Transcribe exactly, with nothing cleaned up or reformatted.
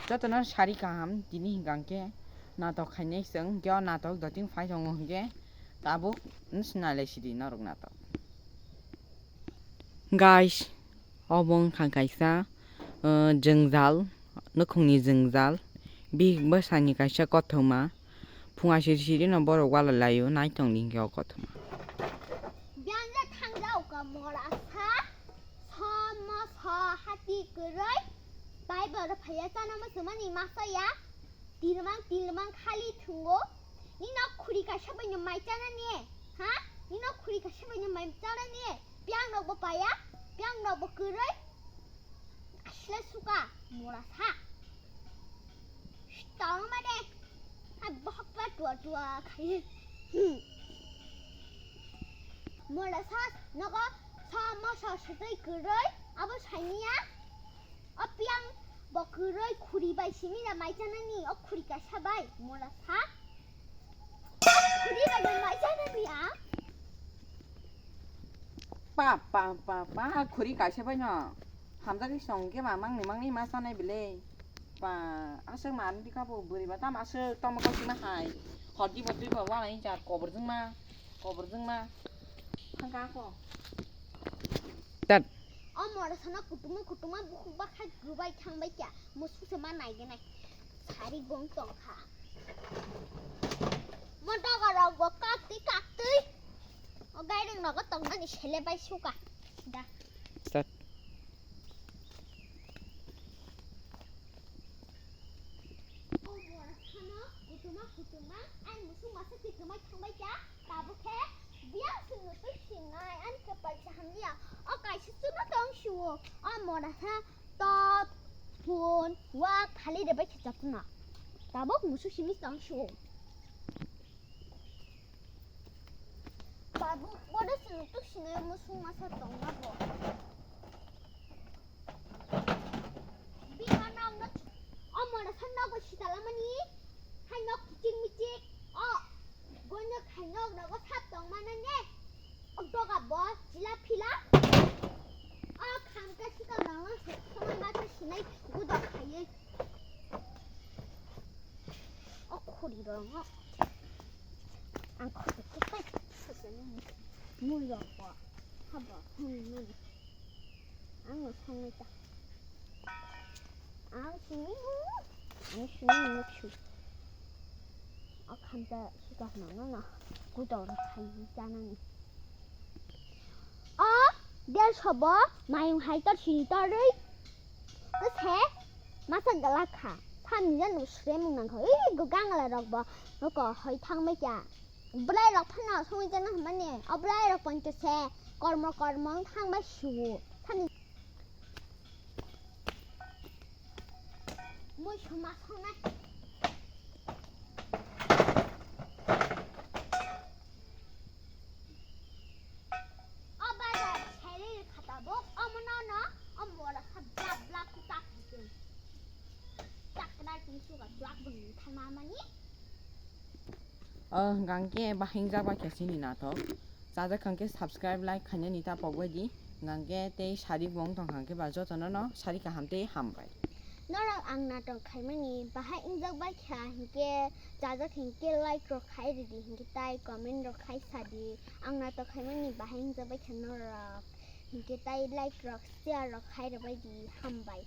Jotono sari kaham, tini hingka hingke natok khainai chwng, hingke o natok doting phai tongo hingke tabuk wng sinai lai sidi norok natok. Guys, obo wngkha kaisa, uh, jwngjal, nukhungni jwngjal, bihik bwsani kaisa kothoma, phung asiri siri no borok wala laio, naitongdi hingke o kothoma. Biyanja thangjao ka mora sa, so mo so hati kwrwi, bai borok phaiya chana mo sumani masa ya, tilmang tilmang khali thungo, nino khuri kaisa bai no mai chana ni, ha? Nino khuri kaisa bai no mai chana ni, piyang rok bo paya, piyang rok bo kwrwi, asle suka, mora sa. Tong mane. Hai bohok pa tua tua khai. Hmm. Mola sa nogo sa ma sa sutei kwrwi abo sainia. O piang bo kwrwi khuri bai simi na mai chanani o khuri kasa bai mola sa. Khuri bai mai chanani a. Pa pa pa pa khuri kasa bai no. Hamjagwi song khe ba mangni mangni ma sanai bile. Ba aswk man bikha bo bwrwi ba tam aswk tamo kok sima hai. Hor di bo twi bo wala ni jar kobor jwng ma. Kobor jwng ma. Phangka ko. Tat. O mora sana kutuma kutuma bukhuk bakha gubai thang bai kya. Musuk se ma nai gwnai. Sari gong tong kha. Mo doga rok bo kak twi kak twi. O gai rok nogo tong nani sele bai suka. Da. Tat. O mora khano kutuma kutuma ai musuk masa kitumai thangbai kya tabuk khe biyang singno twi singnai ani khe paisa hamya o kaisa chuno tong siwo o mora sa tot phun wak thali de bai khe chapna tabuk musuk simi tong siwo. Babu, bodo sini tuk sini musung masa tongma bo. Bima nang no, o mona san nogo sitalamani, hai nok kichik michik, o goino khai nok nogo sap tongmana ne, o doga bo, chila phila, o khamka sita nang no, samai mata sinai gudo khaiye. O khuri rong o. Ang khuri kupai khasani mui rong o. Haba hung nani. Ang no sangai ta. Ang sini. Ang sini nuk su. O khamta sita nang no. Gudo rong khai janani. O derso bo mayung hai tor sini torwi. Kose masa galak kha. Phamni jani bo sremung nang kha. Ui go gangla rok bo noko hoi thang bai kya. Bwlai rok phano songwi jana hwnmani. O bwlai rok poncho se kormo kormo wng thang bai su. Phamni mui suma songnai. O bazar seri kha tabuk, omo no no, omo wala kha blak blak khe chak di chwng. Chak khe nai chwng sugar blak bo nung tharma mani. O hwnkha hwnkhe bahai wngjak bai khe chini nathok. Chajak hwnkhe subscribe, like khainani ta pok bai di. Hwnkha hwnkhe tei sari bo wng tong kha hwnkhe ba jotono no sari kaham tei hambai. Norok ang natok khaimani bahai wngjak bai kha hwnkhe chajak hwnkhe like rok khai ridi hwnkhe tai comment rok khai sadi. Ang natok khaimani bahai wngjak bai kha norok hwnkhe tai like rok share rok khai rwbai di hambai.